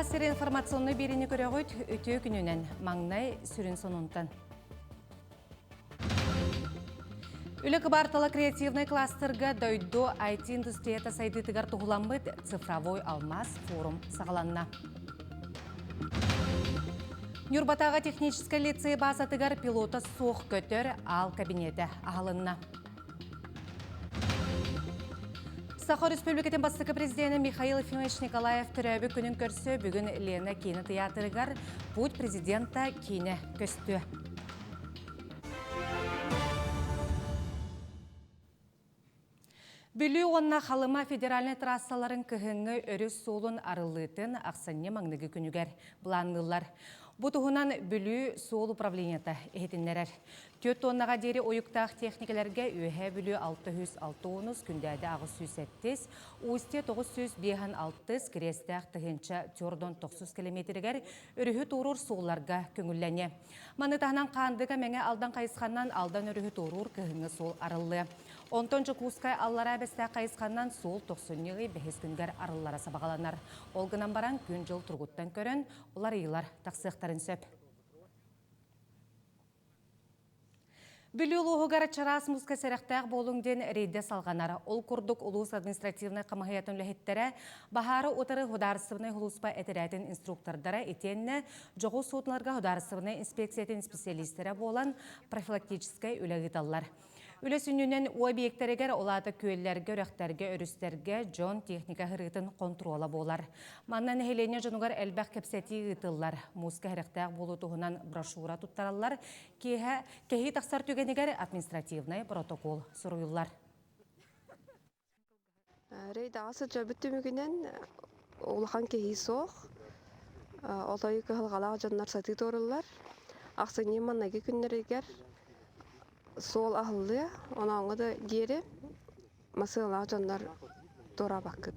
Саха сири информационнай биэриини көрөҕүт үтүө күнүнэн маҥнай сүрүн сонунтан. Үлэ кыбаартала креативнай кластерга дойду IT-индустрията сайдыытыгар туһуламмыт цифровой алмаз форум саҕаланна. Ньурбатааҕы техническэй лицей баазатыгар пилота суох көтөр аал кабинета аһылынна. Саха Өрөспүүбүлүкэтин бастакы президенэ Михаил Ефимович Николаев төрөөбүт күнүн көрсө бүгүн Лена киинэ тыйаатырыгар «Путь президента» киинэ көстүө. Бүлүү уонна Халыма федеральнай трассаларын кыһыҥҥы өрүс суолун арыллыытын ахсынньы маҥныгы күнүгэр былаанныыллар. Бу туһунан Бүлүү суол управлениета иһитиннэрэр. Түөрт туоннаҕа диэри уйуктаах техникэлэргэ Үөһээ Бүлүү 660, Күндээдэ 807, Устье 956, Кириэстээх тыһыынча Тёрдон тохсус километригэр өрүһү туоруур суолларга көҥүллэниэ. Маны таһынан Хаандыга Мэҥэ Алдан хайысханан Алдан өрүһү туоруур кыһыҥҥы суол арыллыа. Онтон Дьокуускай Аллараа Бэстээх хайысханан суол тохсунньу ый бэһис күнүгэр арыллара сабаҕаланар. Ол гынан баран күн-дьыл туругуттан көрөн уларыйыылар тахсыахтарын сөп. Бүлүү улууһугар чараас мууска сэрэхтээх буолуҥ диэн рейдэ салҕанар. Ол курдук улуус административнай хамыһыйатын үлэһиттэрэ баһаары утары судаарыстыбаннай сулууспа этэрээтин инструктордара итиэннэ дьоҕус судноларга судаарыстыбаннай инспекциятын специалистэрэ буолан профилактическай үлэ ыыталлар. Үлэ сүнньүнэн уу объектэригэр, ол аата күөллэргэ, үрэхтэргэ, өрүстэргэ дьон техника ыһырыытын хонтуруола буолар. Манна нэһилиэнньэ дьонугар элбэх кэпсэтии ыытыллар. Мууска сэрэхтээх буолуу туһунан брошюра туттараллар. Киэһэ кэһии тахсар түгэнигэр административнай протокол суруйуллар. Рейдаҕа сылдьарбыт түмүгүнэн улахан кэһии суох. Отой кыһалҕалаах дьоннор сатыы туоруллар. Ахсынньы маҥнайгы күннэригэр суол аһыллыа, онооҥҥо да диэри массыыналаах дьоннор туораабаккыт.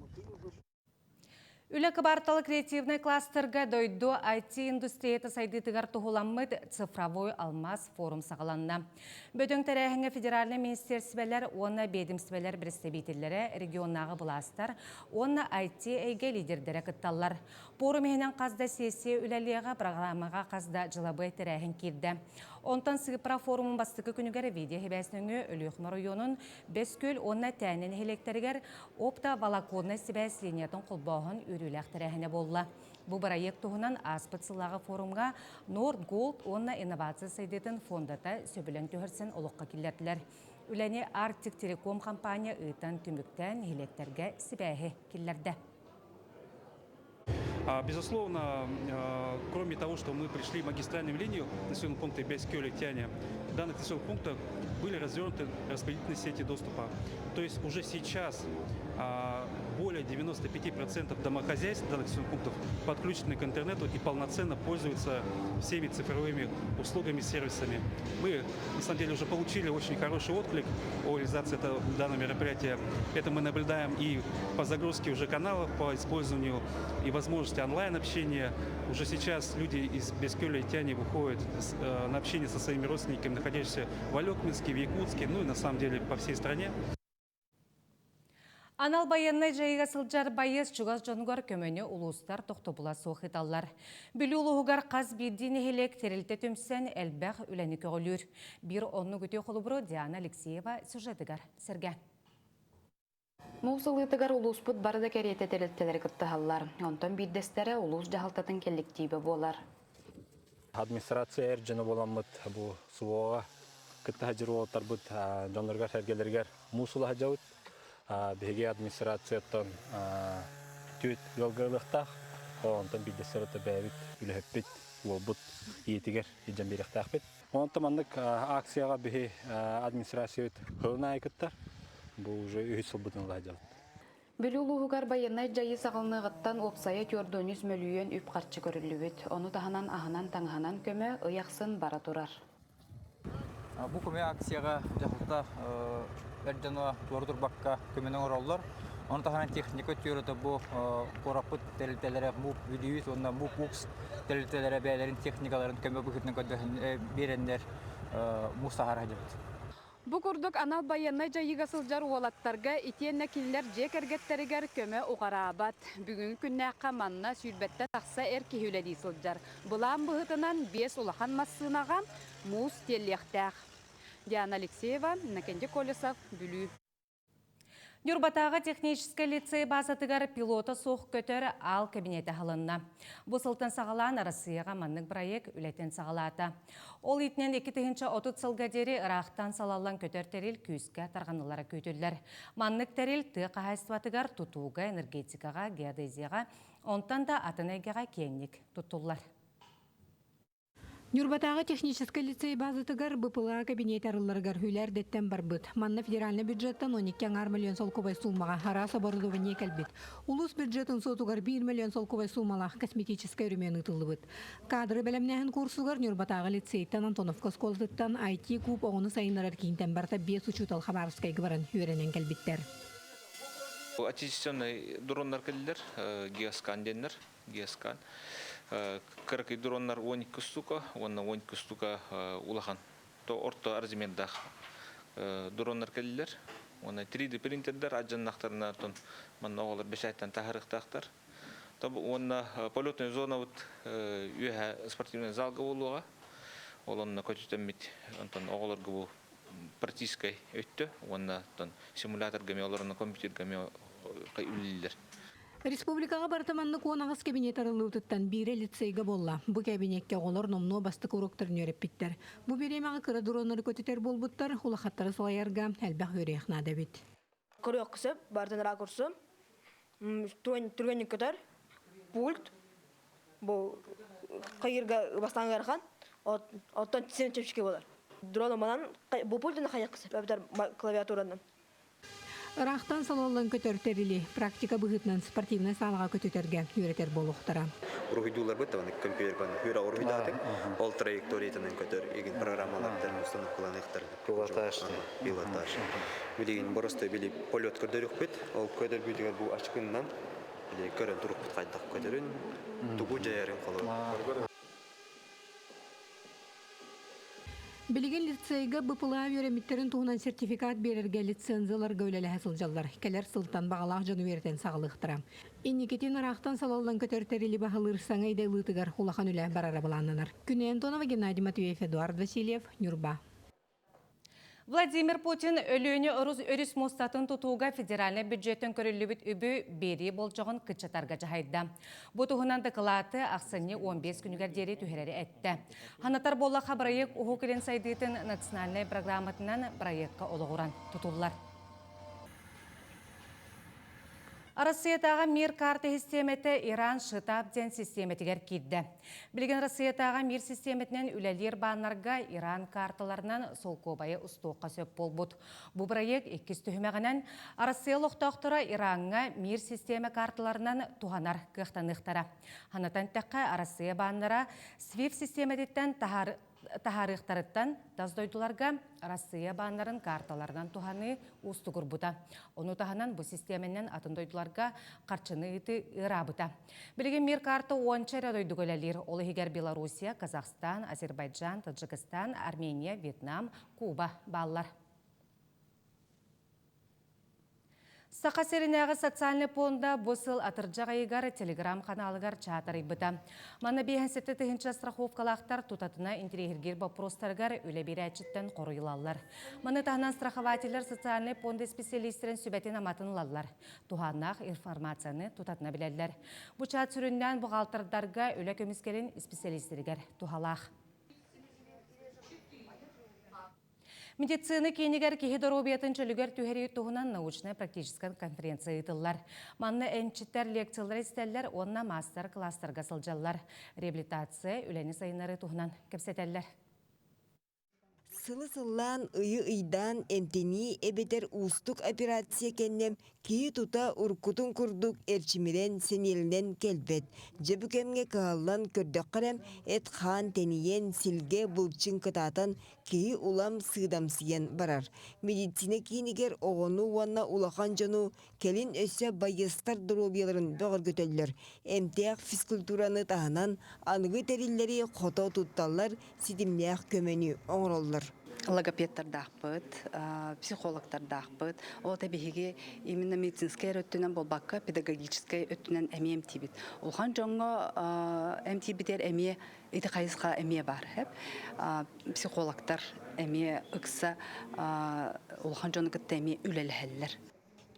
Үлэ кыбаартала креативнай кластерга дойду IT-индустрията сайдыытыгар туһуламмыт цифровой алмаз форум саҕаланна. Бөдөҥ тэрээһиҥҥэ федеральнай министиэрсибэлэр уонна биэдимстибэлэр представителлэрэ, регионнааҕы былаастар уонна IT-эйгэ лидердэрэ кытталлар. Пуорум иһинэн хас да сессия үлэлиэҕэ, программаҕа хас да дьылабыай тэрээһин киирдэ. Онтон Сыыппара форумун бастакы күнүгэр видео-сибээс нөҥүө Өлүөхүмэ оройуонун Бэс Күөл уонна Тээнэ нэһилиэктэригэр опто-волоконнай сибээс линиятын холбооһун үөрүүлээх тэрээһинэ буолла. Бу бырайыак туһунан ааспыт сыллааҕы форумҥа Nord Gold уонна инновация сайдыытын фондата сөбүлэҥ түһэрсэн олоххо киллэрдилэр. Үлэни Арктик Телеком компания ыытан түмүктээн нэһилиэктэргэ сибээһи киллэрдэ. Безусловно, кроме того, что мы пришли магистральную линию населенного пункта Бескёли, Тяня, в данных населенных пунктах были развернуты распределительные сети доступа. То есть уже сейчас более 95% домохозяйств данных населенных пунктов подключены к интернету и полноценно пользуются всеми цифровыми услугами, сервисами. Мы, на самом деле, уже получили очень хороший отклик о реализации этого данного мероприятия. Это мы наблюдаем и по загрузке уже каналов, по использованию и возможности онлайн-общения. Уже сейчас люди из Бескёля и Тяни выходят на общение со своими родственниками, находящимися в Олекминске, в Якутске, ну и на самом деле по всей стране. Анал байыаннай дьайыыга сылдьар байыас чугас дьонугар көмөнү улуустар тохтобула суох ыыталлар. Бүлүү улууһугар хас биирдии нэһилиэк тэрилтэ түмсэн элбэх үлэни көҕүлүүр. Биир оннук үтүө холобуру Диана Алексеева сюжетыгар сэргэ. Муус ылыытыгар улууспут бары да кэриэтэ тэрилтэлэри кыттыһаллар. Онтон биирдэстэрэ улуус дьаһалтатын кэлликтиибэ буолар. Администрация эр дьоно буоламмыт бу СВО-ҕа кытта сылдьар уолаттарбыт дьонноругар-сэргэлэригэр муус ыла сылдьабыт. Биһиги администрацияттан түөрт ыалга ылыахтаах. Онтон биирдэстэрэ бэйэбит үлэһиппит уолбут ийэтигэр илдьэн биэриэхтээхпит. Онтон маннык акцияҕа биһи администрациябыт сылын аайы кыттар. Бу уже үһүс сылбытын ыла сылдьабыт. Бүлүү улууһугар байыаннай дьайыы саҕаланыаҕыттан уопсайа 403 мөлүйүөн үп-харчы көрүллүбүт. Ону таһынан аһынан-таҥаһынан көмө ый ахсын бара турар. Бу көмө акцияҕа дьаһалта эр дьоно туора турбакка көмөнү оҥороллор. Ону таһынан техника өттүгэр бу куораппыт тэрилтэлэрэ МУП Бүлүүс уонна МУП УКС тэрилтэлэрэ бэйэлэрин техникаларын көмө быһыытынан көрдөһөн биэрэннэр муус таһаара сылдьабыт. Бу курдук анал байыаннай дьайыыга сылдьар уолаттарга итиэннэ кинилэр дьиэ кэргэттэригэр көмө уҕараабат. Бүгүҥҥү күннээххэ манна сүүрбэттэн тахса эр киһи үлэлии сылдьар. Былаан быһыытынан биэс улахан массыынаҕа муус тиэллиэхтээх. Диана Алексеева, Иннокентий Колесов, Бүлүү. Ньурбатааҕы техническэй лицей баазатыгар пилота суох көтөр аал кэбиниэтэ аһылынна. Бу сылтан саҕалаан Арассыыйаҕа маннык бырайыак үлэтин саҕалаата. Ол иитинэн 2030 сылга диэри ыраахтан салаллан көтөр тэрил күүскэ тарҕаныллара күүтүллэр. Маннык тэрил тыа хаһаайыстыбатыгар, тутууга, энергетикаҕа, геодезияҕа, онтон да атын эйгэҕэ киэҥник туттуллар. Ньурбатааҕы техническэй лицей базатыгар БПЛА кабинет арылларыгар үлэ эрдэттэн барбыт. Манна федеральнай бюджеттан 12 аҥаар миллион солкуобай суумаҕа араас оборудование кэлбит. Улуус бюджетын суотугар 1 миллион солкуобай суумалаах косметическай өрөмүөн ыытыллыбыт. Кадры бэлэмнээһин курсугар Ньурбатааҕы лицейтэн Антоновка оскуолатыттан IT-куб оҕону сайыннарар киинтэн барыта биэс учуутал Хабаровскайга баран үөрэнэн кэлбиттэр. Отечественнай дроннар кэллилэр, геоскан диэннэр. Гескан. Кыракый дроннар 12 штука уонна 12 штука улахан то орто размердаах дроннар кэллилэр. Уонна 3D принтердер адьаннахтарына тон манна оҕолор бэчээттэн таһарыахтаахтар. Уонна полетная зона вот үөһэ спортивный залга буолуоҕа. Ол онно көтүтэммит онтон оҕолорго бу практическай өттө уонна симуляторга эмиэ олорон компьютерга эмиэ үлэлииллэр. Республикаҕа барыта маннык 18 кабинет арыллыбытыттан биирэ лицейгэ буолла. Бу кабинекка оҕолор номнуо бастакы уруоктарын үөрэппиттэр. Бу бириэмэҕэ кыра дроннары көтүтэр буолбуттар, улахаттары салайарга элбэх үөрүйэх наада эбит. Көрүөххэ сөп, барытын ракурсу. Түргэнник көтөр. Пульт. Бу хайырга бастаан ыарахан. Оттон син чэпчэки болар. Дрон манан бу пультун хайыахха сөп, эбэтэр клавиатуранан. Ыраахтан салаллан көтөр тэрили практика быһыытынан спортивнай саалаҕа көтүтэргэ үөрэтэр буолуохтара. Уруһуйдууларбыт даҕаны компьютербан үөрэ уруһуйдаатык. Ол траекториятынан көтөр игин программалардан установкаланыахтарын. Пилотаж. Пилотаж. Билигин боростой били полет көрдөрүөхпүт. Ол көдөрбүтүгэр бу ачкыннан били көрөн турукпут хайдах көтөрүн, тугу дьайарын холобур. Билигин лицейгэ БПЛА үөрэммиттэрин туһунан сертификат биэрэргэ лицензияларга үлэлэһэ сылдьаллар. Кэлэр сылтан баҕалаах дьону үөрэтэн саҕалыахтара. Инникитин ыраахтан салаллан көтөр тэрили баһылыыр саҥа идэ ылыытыгар улахан үлэ барара былааннанар. Күнэ Антонова, Геннадий Матвеев, Эдуард Васильев, Ньурба. Владимир Путин Өлүөнэ өрүс муостатын тутууга федеральнай бюджеттэн көрүллүбүт үбү биэрии болдьоҕун кыччатарга дьаһайда. Бу туһунан дакылааты ахсынньы 15 күнүгэр диэри түһэрэри эттэ. Ханатар буоллахха бырайыак Уһук Илин сайдыытын национальнай программатынан бырайыакка олоҕуран тутуллар. Арассыыйатааҕы Мир карта систиэмэтэ Иран Шитаб диэн систиэмэтигэр киирдэ. Билигин Арассыыйатааҕы Мир систиэмэтинэн үлэлиир бааннарга Иран карталарынан солкуобайы устуохха сөп буолбут. Бу бырайыак иккис түһүмэҕинэн Арассыыйа олохтоохторо Ираҥҥа Мир систиэмэ карталарынан туһанар кыахтаныахтара. Санатан эттэххэ, Арассыыйа бааннара SWIFT систиэмэтиттэн таһаар таһаарыахтарыттан тас дойдуларга Арассыыйа бааннарын карталарынан туһаныы уустугурбута. Ону таһынан бу систиэмэнэн атын дойдуларга харчыны ыытыы ыараабыта. Билигин Мир карта уонча эрэ дойдуга үлэлиир. Ол иһигэр Белоруссия, Казахстан, Азербайджан, Таджикистан, Армения, Вьетнам, Куба бааллар. Саха сиринээҕи социальнай пуонда бу сыл атырдьах ыйыгар телеграм-ханаалыгар чаат арыйбыта. Манна 57 тыһыынча страховкалаахтар тутатына интириэһиргиир боппуруостарыгар үлэ биэрээччиттэн хоруй ылаллар. Маны таһынан страхователлэр социальнай пуонда исписэлиистэрин сүбэтин-аматын ылаллар. Туһааннаах информацияны тутатына билэллэр. Бу чаат сүрүннээн бухгалтердарга үлэ көмүскэлин исписэлиистэригэр туһалаах. Медицина киинигэр киһи доруобуйатын чөлүгэр түһэрии туһунан научнай-практическай конференция ыытыллар. Манна эмчиттэр лекциялары истэллэр уонна маастар-кылаастарга сылдьаллар. Реабилитация, үлэни сайыннарыы туһунан кэпсэтэллэр. Сылы сыллаан, ыйы ыйдаан эмтэнии эбэтэр уустук операция кэннэ Киһи тута уруккутун курдук эрчимирэн, сэниэлэнэн кэлбэт. Дьэ бу кэмҥэ кыһаллан көрдөххө эрэ, эт-хаан тэнийэн, силгэ былчыҥ кытаатан, киһи улам сыыдамсыйан барар. Медицина киинигэр оҕону уонна улахан дьону кэлин өссө байыастар доруобуйаларын бөҕөргөтөллөр. Эмтээх физкультураны таһынан аныгы тэриллэри хото тутталлар, ситимнээх көмөнү оҥороллор. Логопедтардаахпыт, психологтардаахпыт. Ол это биһиги именно медицинскэй өттүнэн буолбакка, педагогическай өттүнэн эмиэ эмтиибит. Улахан дьоҥҥо эмтиирбитигэр эмиэ ити хайысха эмиэ баар. Психологтар эмиэ ыкса улахан дьону кытта эмиэ үлэлэһэллэр.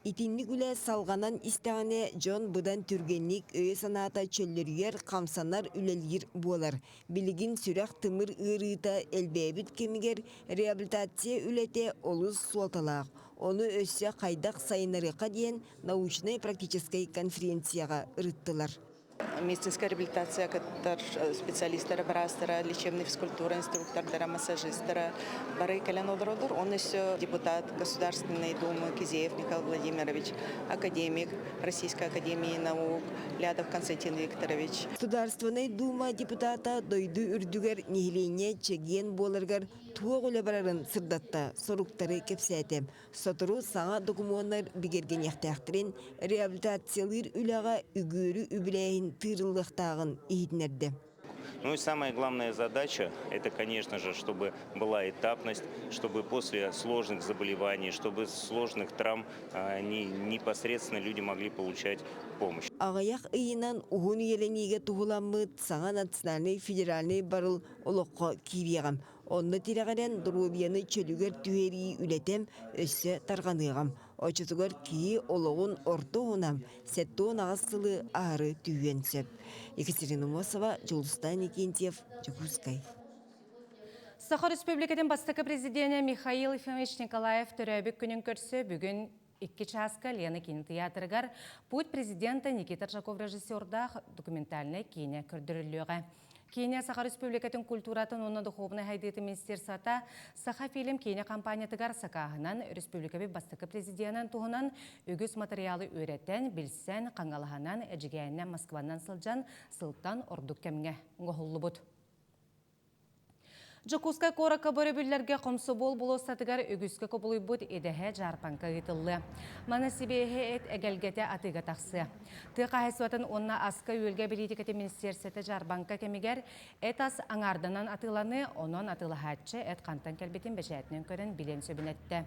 Итинник үлэ салҕанан истэҕинэ, дьон быдан түргэнник өйө-санаата чөллөрүйэр, хамсанар, үлэлиир буолар. Билигин сүрэх-тымыр ыарыыта элбээбит кэмигэр реабилитация үлэтэ олус суолталаах. Ону өссө хайдах сайыннарыахха диэн научнай-практическай конференцияҕа ырыттылар. Медицинская реабилитация кыттар специалистара, быраастара, лечебный физкультура инструктордара, массажистара бары кэлэн олороллор. Он еще депутат Государственной Думы Кизеев Михаил Владимирович, академик Российской академии наук Лядов Константин Викторович. Государственнай Дума депутата дойду үрдүгэр нэһилиэнньэ чэгиэн буоларыгар туох үлэ барарын сырдатта, соруктары кэпсээтэ. Сотору саҥа докумуоннар бигэргэниэхтээхтэрин, реабилитациялыыр үлэҕэ үгүөрү үбүлээһин тыырыллыахтааҕын иһитиннэрдэ. Ну и самая главная задача, это, конечно же, чтобы была этапность, чтобы после сложных заболеваний, чтобы сложных травм не, непосредственно люди могли получать помощь. Аҕыйах ыйынан уһун үйэлэниигэ туһуламмыт саҥа национальнай федеральнай барыл олоххо киириэҕим. Онно тирэҕирэн доруобуйаны чөлүгэр түһэрии үлэтэм өссө тарҕаныаҕым. Оччотугар киһи олоҕун орто уһуна 78 сылы аһары түһүөн сөп. Екатерина Мосова, Дьулустаан Никентьев, Дьокуускай. Саха Республикатын бастакы президенэ Михаил Ефимович Николаев төрөөбүт күнүн көрсө бүгүн икки чааска Лена кинотеатрыгар «Путь президента» Никита Жаков режиссердаах документальнай киинэ көрдөрүллүөҕэ. Киинэ Саха Республикатын культуратын уонна духовнай хайдыытын министерствота Саха-фильм киинэ компаниятыгар сакааһынан республикабыт бастакы президенин туһунан үгүс матырыйаалы үөрэтэн, билсэн, хаҥалаһынан, Эдьигээнинэн, Москванан сылдьан сылтан ордук кэмҥэ оҥоһуллубут. Дьокуускай куоракка бөрөбүллэргэ хомсобуол болуоссатыгар үгүскэ кубулуйбут идэһэ дьаарпаҥка ыытыллыа. Маны сибиэһи эт эгэлгэтэ атыыга тахсыа. Тыа хаһаайыстыбатын уонна аска-үөлгэ бэлиитикэтин министиэрсэтэ дьаарбаҥка кэмигэр эт ас аҥаарданан атыыланыы, онон атыылаһааччы эт хантан кэлбитин бэчээтинэн көрөн билиэн сөбүн эттэ.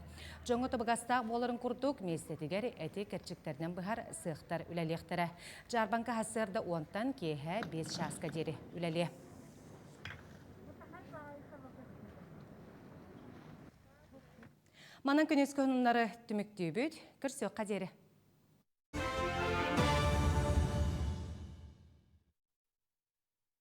Дьоҥҥо табыгастаах буоларын курдук, миэстэтигэр эти кэрчиктэринэн быһар сыахтар үлэлиэхтэрэ. Дьаарбаҥка сарсыарда уонтан киэһэ биэс чааска диэри үлэлиэ. Манан күнүскү сонуннары түмүктүүбүт. Көрсүөххэ диэри.